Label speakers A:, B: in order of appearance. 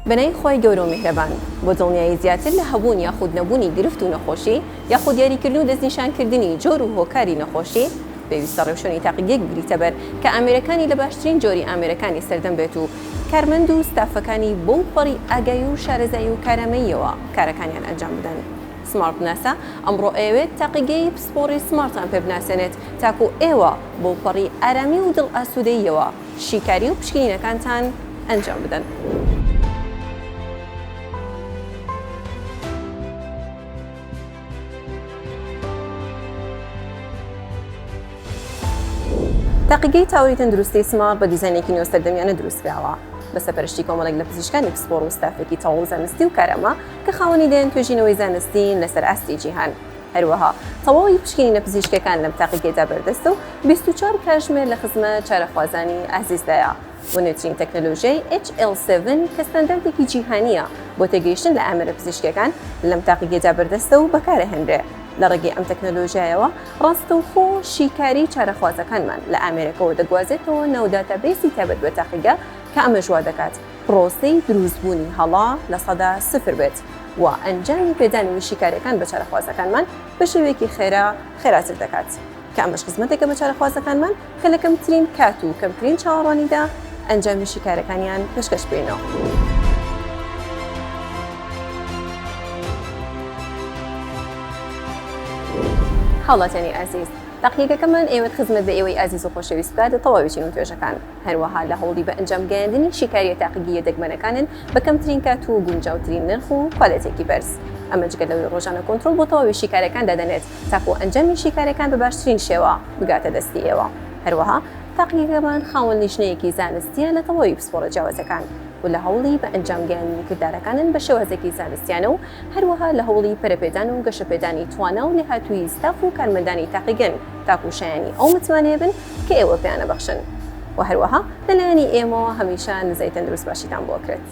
A: بەناوی خوای گەورە و میهرەبان. بۆ دڵنیایی زیاتر لە هەبوون یاخود نەبوونی گرفت و نەخۆشی، یاخود دیاریکردن و دەستنیشانکردنی جۆر و هۆکاری نەخۆشی، پێویستە ڕێوشوێنی تاقیگەیەک بگریتەبەر کە ئامێرەکانی لە باشترین جۆری ئامێرەکانی سەردەم بێت و کارمەند و ستافەکانی بەوپەڕی ئاگایی و شارەزایی و کارامەییەوە کارەکانیان ئەنجام بدەن. سمارت ناسا ئەمڕۆ ئەیەوێت تاقیگەی پسپۆڕی سمارتان پێ بناسێنێت تاکو ئێوە بەوپەڕی ئارامی و دڵ ئاسوودەییەوە شیکاری و پشکنینەکانتان ئەنجام بدەن. تاقیگەی تاوەری تەندروستی سمارت بە دیزاینێکی نوێ سەردەمیانە دروستکراوە، بە سەرپەرشتی کۆمەڵێک لە پزیشکانی پسپۆڕ و ستافێکی تەواو زانستی و کارامە کە خاوەنی دەیان توێژینەوەی زانستین لەسەر ئاستی جیهان. هەروەها تەواوی پشکنینە پزیشکیەکان لەم تاقیگەیەدا بەردەستە و 24 کاژمێر لە خزمەت چارەخوازانی ئازیزدایە و نوێترین تەکنەلۆژیای HL7 کە ستانداردێکی جیهانییە بۆ تێگەیشتن لە ئامێرە پزیشکیەکان لەم تاقیگەیەدا بەردەستە و بەکارئەهێنرێ. لە ڕێگەی ئەم تەکنەلۆژیایەوە ڕاستەوخۆ شیکاری چارەخوازەکانمان لە ئامێرەکەوە دەگوازێتەوە ناو database ی تایبەت بە تاقیگە کە ئەمەش وادەکات پرۆسەی دروستبوونی هەڵە 0% بێت و ئەنجامی پێدانی شیکاریەکان بە چارەخوازەکانمان بە شێوەیەکی خێرا خێراتر دەکات کە ئەمەش خزمەتێکە بە چارەخوازەکانمان کە لە کەمترین کات و کەمترین چاوەڕوانیدا ئەنجامی شیکارەکانیان پێشکەش بکەینەوە. هاوڵاتیانی ئازیز تاقیگەکەمان ئەیەوێت خزمەت بە ئێوەی ئازیز و خۆشەویست بکات لە تەواوی چین و توێژەکان. هەروەها لە هەوڵی بە ئەنجام گەیاندنی شیکارییە تاقیگییە دەگمەنەکانن بە کەمترین کات و گونجاوترین نرخ و کوالێتییەکی بەرز. ئەمە جگە لەوەی ڕۆژانە کۆنترۆڵ بۆ تەواوی شیکارەکان دادەنێت تاکو ئەنجامی شیکارەکان بە باشترین شێوە بگاتە دەستی ئێوە. هەروەها تاقیگەکەمان خاوەن لیژنەیەکی زانستییە لە تەواوی پسپۆڕە جیاوازەکان و لە هەوڵی بە ئەنجام گەیاندنی کردارەکانن بە شێوازێکی زانستیانە و هەروەها لە هەوڵی پەرەپێدان و گەشەپێدانی توانا و لێهاتوویی ستاف و کارمەندانی تاقیگەن تاکو شایەنی ئەو متمانەیە بن کە ئێوە پێیان ئەبەخشن وە هەروەها لە لایەنی ئێمەوە هەمیشە نزای تەندروست باشیتان بۆ ئەکرێت.